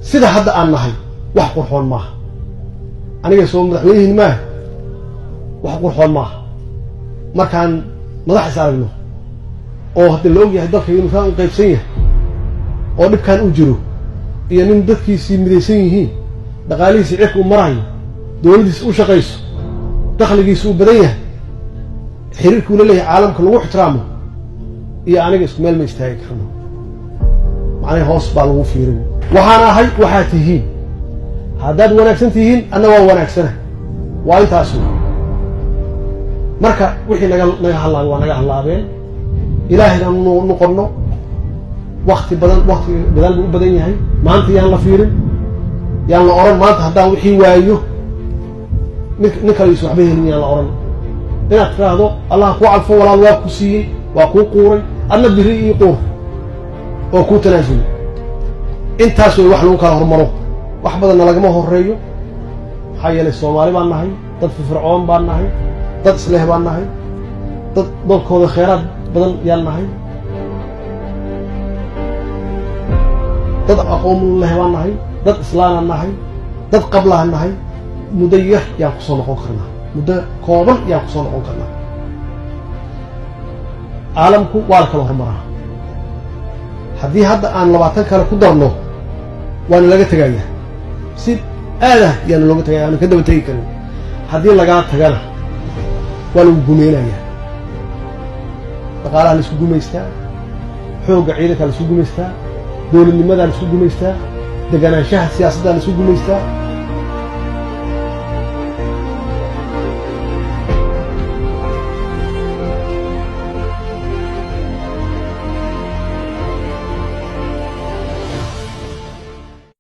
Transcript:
Sida hadda aan nahay wax qurxoon maaha. Aniga soo madaxweynihiin maaha, wax qurxoon maaha. Markaan madax is aragno oo hadda la og yahay dalka inuu saan u qaybsan yahay oo dhibkaan u jiro, iyo nin dadkiisii midaysan yihiin, dhaqaalihiisii cirka u marayo, dowladdiisa u shaqayso, dakhligiisa uu badan yahay, xiriirkuu la leeyahay caalamka lagu ixtiraamo, iyo aniga isku meel ma istaagi karno. Macnaha hoos baa lagu fiirin. Waxaan ahay waxaad tihiin. Haddaad wanaagsan tihiin, anna waa wanaagsana. Waa intaas wey. Marka wixii naga hallaabay waa naga hallaabeen. Ilaahayna nu noqonno. Wakti badan, wakti gadaal buu u badan yahay. Maanta yaan la fiirin, yaan la oran maanta haddaan wixii waayo nin kale yuusan waxba helin, yaan la oran. Inaad tiraahdo "Allah kuu calfo walaal, waa ku siiyey, waa kuu quuray, adna biri ii quur oo kuu tanaasulay." Intaas way wax lagu kala hormaro. Wax badanna lagama horeeyo, maxaa yeelay Soomaali baan nahay, dad firfircoon baan nahay, dad isleh baan nahay, dad dalkooda kheyraad badan yaan nahay, dad aqoon leh baan nahay, dad islaanaan nahay, dad qablaan nahay. Muddo yar yaan kusoo noqon karnaa, muddo kooban yaan kusoo noqon karnaa. Caalamku waa la kala hormaraa. Haddii hadda aan 20 kale ku darno, waana laga tegayaa si aadah, yaana looga tegaya, aanu ka daba tegi karin. Haddii lagaa tagana waa lagu gumeynayaa. Dhaqaalaha la isku gumaystaa, xoogga ciidankaa la isku gumaystaa, dowladnimadaa la isku gumaystaa, deganaanshaha siyaasaddaa la isku gumaystaa.